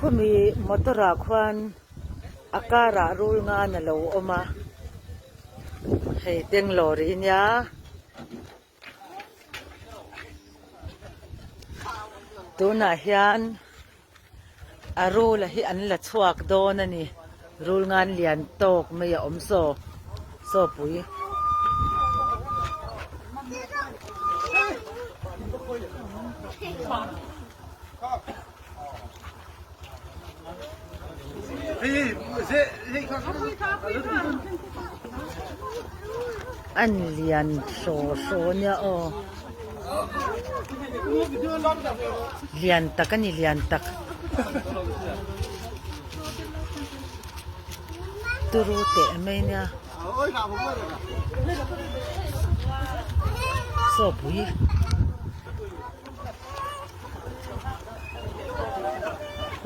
Khumi motor ah khuan a car ah rul ngan a lo awm a hei bangalore hi nia. Tunah hian a rul hi an la chhuak dawn a ni rul ngan lian tawk mai a awm saw saw pui. An lian hraw hraw nia aw lian tak a ni lian tak turu teh mai nia saw pui.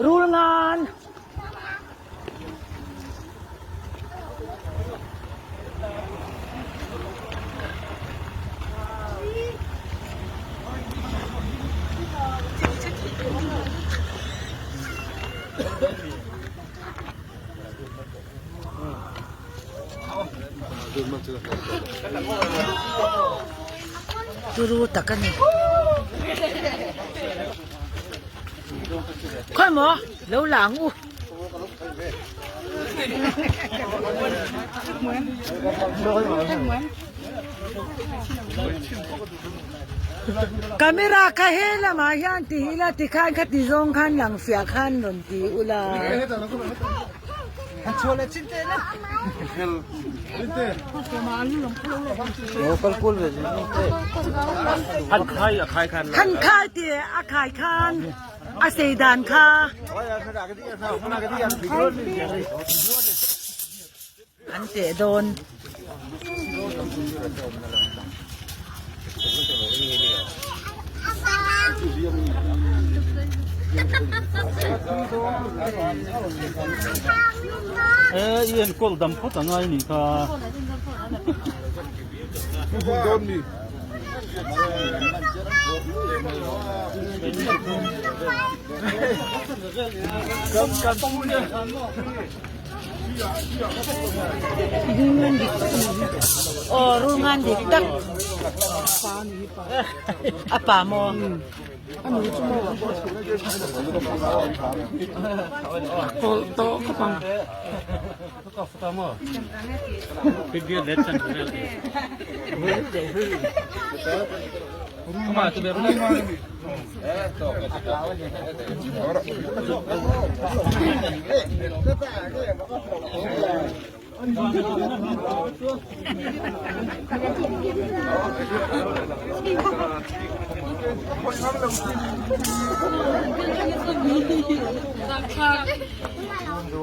Rul ngan. Turu tak a ni. Khawi maw lo la ang u. Camera kha he lamah hian ti ila tikhan khati zawng khan lang fiah khan rawn ti ula. Han khai tih a khai khan a sei dan kha. An teh dawn. Aw rul ngan dik tak a pa maw